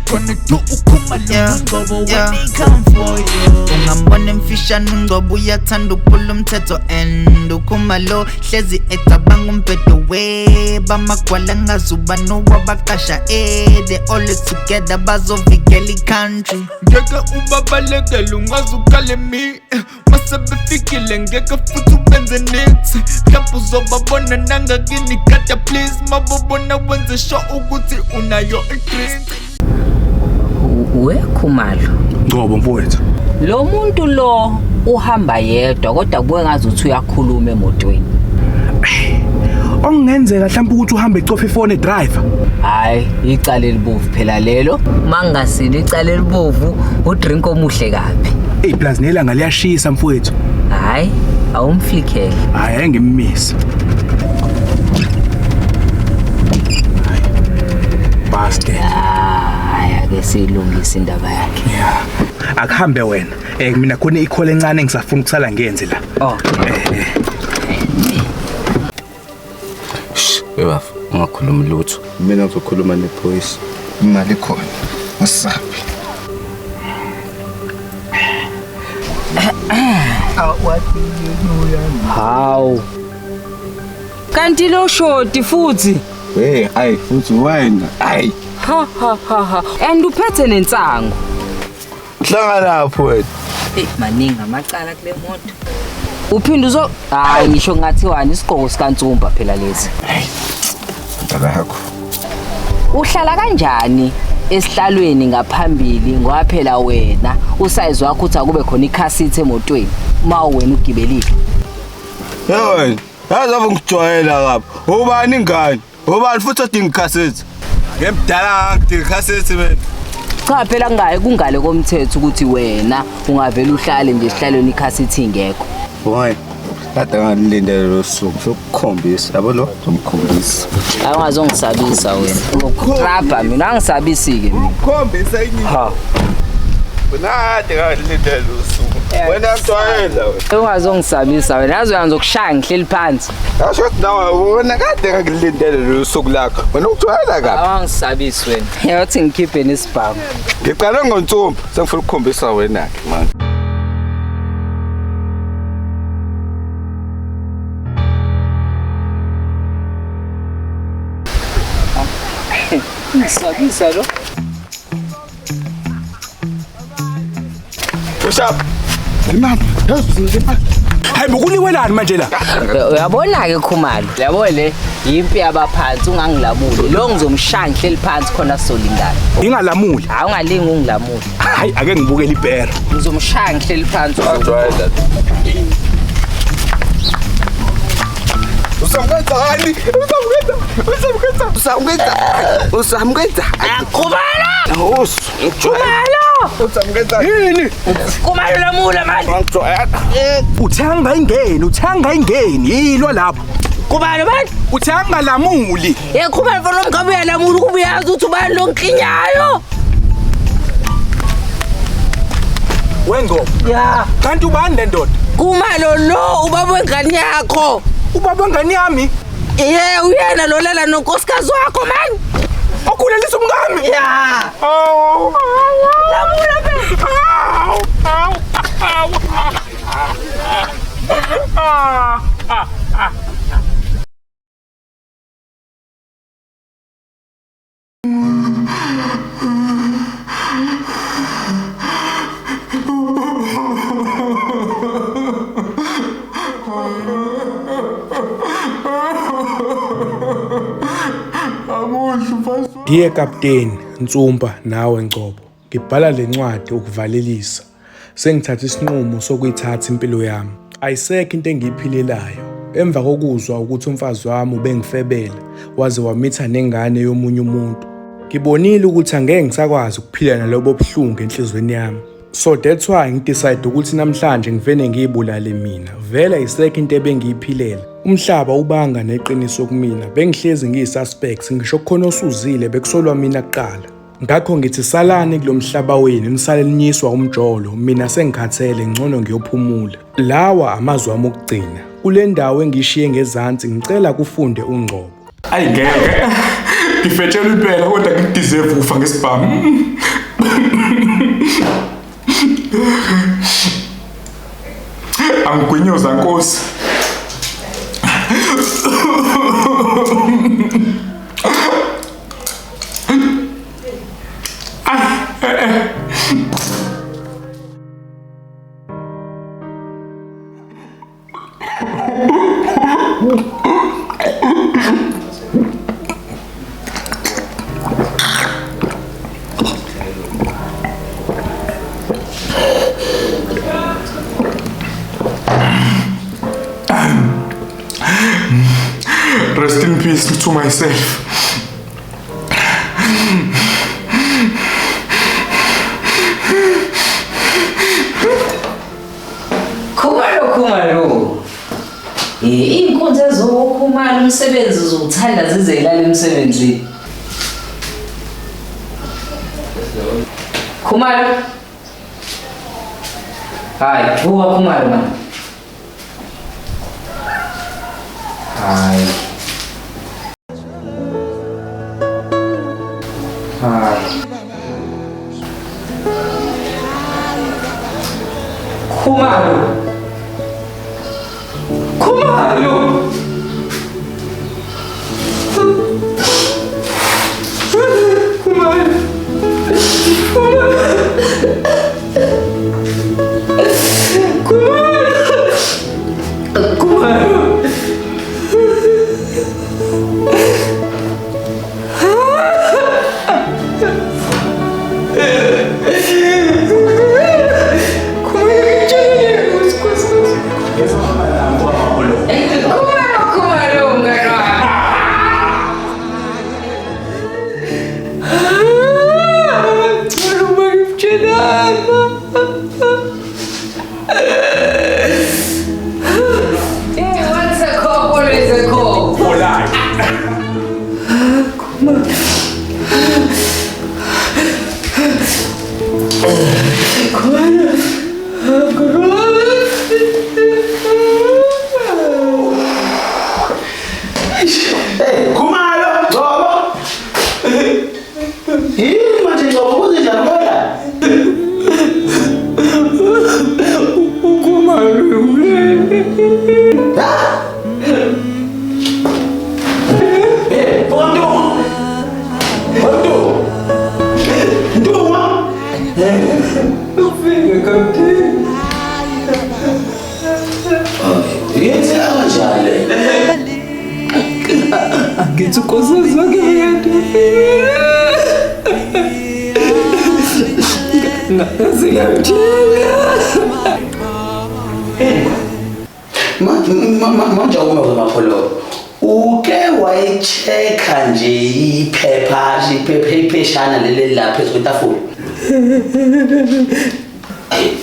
tryna do ukhumalo noNgcobo when they come for you. Ungambona emfishane uNgcobo uyathanda ukuphula umthetho and uKhumalo hlezi ecabanga umbhedo we bamagwala ngazuba nowabaqasha they always together bazovikela i-country. Ngeke ubabalekele ungaze ukhale mi mase befikile ngeke futhi ubenze niks mhlawumbe uzobabona nangakini gada please mabobona wenze sure ukuthi unayo i-drink. We Khumalo. Ngcobo mfowethu. Lo muntu lo uhamba yedwa kodwa kubuke ngazi ukuthi uyakhuluma emotweni. Okungenzeka mhlawumbe ukuthi uhambe ecofa ifone driver. Hayi, icala elibovu phela lelo. Mangasile icala elibovu, udrink omuhle kabi. Ey plus nelanga liyashisa mfowethu. Hayi, awumflikhele. Hayi engimmise. Bastard. Hayi ake siyilungise indaba yakhe. Yeah. Akuhambe wena. Mina khona ikhole encane engisafuna ukusala ngenze la. Okay. Shh, webafu, ungakhulumi lutho. Mina ngizokhuluma nephoyisa. Imali ikhona. Wasabi. Hawu. Kanti lo shoti futhi. Hey, ayi futhi wena. Ayi. Ha ha ha ha. And uphethe nensangu. Hlangana lapho wena. Hey, maningi amacala kule moto. Uphinde uzo hayi ngisho ngathiwani isigqoko sikaNtsumba phela lesi. Ndaba yakho. Uhlala kanjani esihlalweni ngaphambili ngoba phela wena usize wakho uthi akube khona ikhasithi emotweni uma wena ugibelile. Hey wena, yazi ave ngijwayela lapho. Ubani ingane? Ubani futhi odinga ikhasithi? Ngemdala ngidinga ikhasithi mina. Cha phela kungaye kungale komthetho ukuthi wena ungavela uhlale nje esihlalweni ikhasithi ingekho. Why? Kade ngalindele lo suku sokukhombisa. Yabo lo ngomkhombisa. Awungazongisabisa wena. Uzokutrabha mina angisabisi ke mina. Ukukhombisa yini? Ha. Wena kade ngalindele lo suku. Wena ngijwayela wena. Ungazongisabisa wena. Yazi uyangizokushaya ngihleli phansi. Yasho ukuthi nawe wena kade ngakulindele lo suku lakho. Wena ujwayela kabi. Awangisabisi wena. Yathi ngikhiphe nesibhamu. Ngiqale ngontsumpa sengifuna ukukhombisa wena ke manje. Ngisabisa lo. Ushap. Imali. Imali. Hayi bokuliwelani manje la? Uyabona ke Khumalo. Yabo le impi yabaphansi ungangilamuli. Lo ngizomshaya ngihleli phansi khona sizolingana. Ngingalamuli. Hayi ungalingi ungilamuli. Hayi ake ngibukele ibhera. Ngizomshaya ngihleli phansi. Ajwayela. Usamkwenzani? Usamkwenza. Usamkwenza. Usamkwenza. Usamkwenza. Khumalo! Khumalo! Usamkwenza. Yini? Khumalo lamula manje. Ngijwayela. Uthanga ingeni, uthanga ingeni. Yilwa lapho. Khumalo manje. Uthanga lamuli. Ye Khumalo mfana wami uyalamula ukuba uyazi ukuthi ubani lo nklinyayo. Wengcobo. Ya. Kanti ubani le ndoda? Khumalo lo ubaba wengane yakho. Ubaba wengane yami? Ye uyena lo lala nonkosikazi wakho man. Okhulelisa umkami? Ya. Oh. Lamula phela. Aw, aw, aw. Ah, ah, ah. Dear Kapteni Ntsumpa nawe Ngcobo, ngibhala lencwadi ukuvalelisa. Sengithatha isinqumo sokuyithatha impilo yami. Ayisekho into engiyiphilelayo. Emva kokuzwa ukuthi umfazi wami ubengifebela, waze wamitha nengane yomunye umuntu. Ngibonile ukuthi angeke ngisakwazi ukuphila nalobo buhlungu enhlizweni yami. So that's why ngidecide ukuthi namhlanje ngivene ngiyibulale mina. Vele ayisekho into ebengiyiphilela. Umhlaba ubanga neqiniso kumina. Bengihlezi ngiyisuspect, ngisho kukhona osuzile bekusolwa mina kuqala. Ngakho ngithi salani kulomhlaba wenu nisale ninyiswa umjolo, mina sengikhathele ngcono ngiyophumula. Lawa amazwi ami okugcina. Kule ndawo engishiye ngezansi ngicela kufunde uNgcobo. Ayi ngeke. Ngifetshelwe impela kodwa ngikudeserve ukufa ngesibhamu. Angigwinyoza Nkosi. Rest in peace to myself. Khumalo Khumalo. Iy'nkunzi ezokhumalo umsebenzi uzothanda zize ilale emsebenzini. Khumalo. Hayi, vuka Khumalo man. Hayi. Hayi. Khumalo. Khumalo. Khumalo. Khumalo. Khumalo. Once a cop, always a cop. For life. Hey, Khumalo, Ngcobo. Yini manje Ngcobo kuzenjani kodwa? Khumalo. Ha? Eh, Ntungwa. Ntungwa. Ntungwa. Ufike kapteni. Yenzeka kanjani le? Angithi unkosikazi wakhe yedwa ufile. Ngaze ngamtshela. Manje uma umapholo uke wayi-check-a nje iphepha iphepha ipheshana leli la phezu kwetafula. Ayi,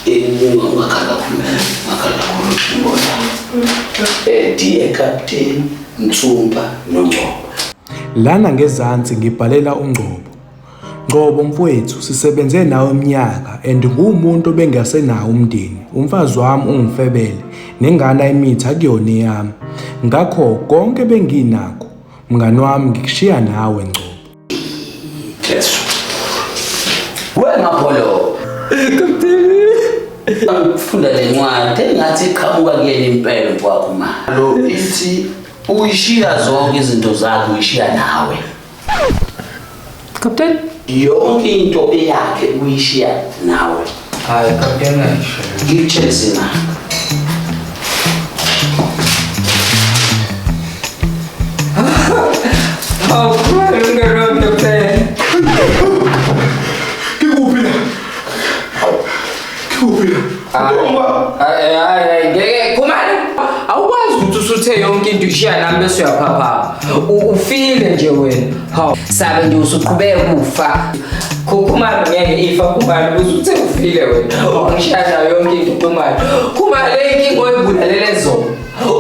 ungakhala kakhulu, ungakhala kakhulu ngibona. Dear Captain Mthumba noNgcobo. Lana ngezansi ngibhalela uNgcobo. Ngcobo mfowethu, sisebenze nawe iminyaka and nguwumuntu obengasenawo umndeni. Umfazi wami ungifebele nengane ayimithi akuyona eyami. Ngakho konke benginakho mngani wami ngikushiya nawe Ngcobo. Jesu. Wena Mapholo. Ngifunda le ncwadi engathi iqhamuka kuyena impela kwakho ma. Lo ithi uyishiya zonke izinto zakho uyishiya nawe. Kapteni? Yonke into eyakhe uyishiya nawe. Hayi kapteni ayisho. Ngikutshele sina. Hawu, mngani wami kapteni. Ngikuphi la? Ngikuphi la? Hayi hayi ngeke Khumalo. Awukwazi ukuthi usuthe yonke into ushiya nami bese uyaphaphama. Ufile nje wena. Hawu, sabe nje usuqhubeka ufa. Khumalo ngeke ifa Khumalo usuthe ufile wena. Wangishiya nayo yonke into Khumalo. Khumalo inkinga oyibulalele zona.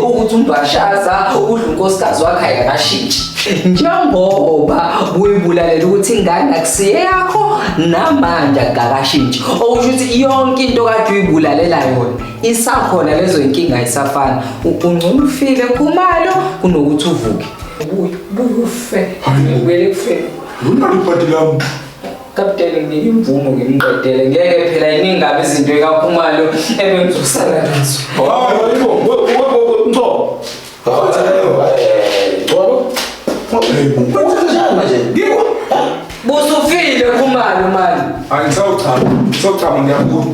Ukuthi umbashaza udla unkosikazi wakhe ayikashintshi. Njengoba uyibulalela ukuthi ingane akusiye yakho namanje akakashintshi. Okusho ukuthi yonke into kade uyibulalela yona isakhona lezo inkinga ayisafana. Ungcono ufile Khumalo kunokuthi uvuke. Buye, buye ufe. Ngibuyele ekufeni. Unalo ibhadi lami. Kapteni nginike imvumo ngimqedele. Ngeke phela iningi izinto ekaKhumalo ebengizosala nazo. Hayi bo, we Ngcobo. Ngcobo. Kwenzenjani manje? Busufile Khumalo mani. Hayi ngisawuchama, ngisawuchama ngiyabuya.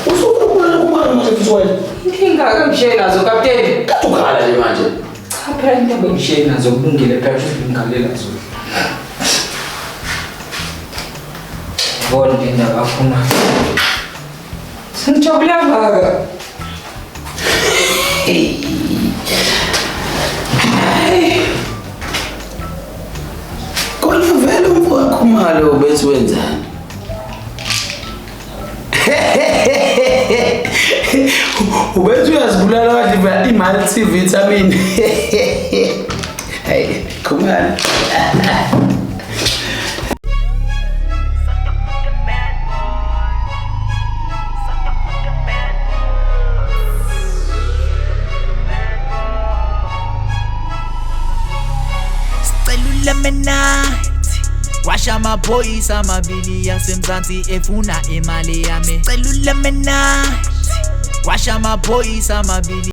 Usufuna ukubulala Khumalo manje futhi wena. Inkinga ngishiye nazo kapteni. Kade ukhala nje manje. Cha phela into bengishiye nazo kulungile phela futhi ngikhalela zona. Yabona nje indaba kaKhumalo. Sengijabule kangaka. Kodwa vele umfo kaKhumalo bethi wenzani? Ubethi uyazibulala kahle vele i-multivitamin. Hey, Khumalo. Sicela uLemonite Washa amaphoyisa amabili yasemzansi efuna imali yami. Sicela uLemonite Washa amaphoyisa amabili.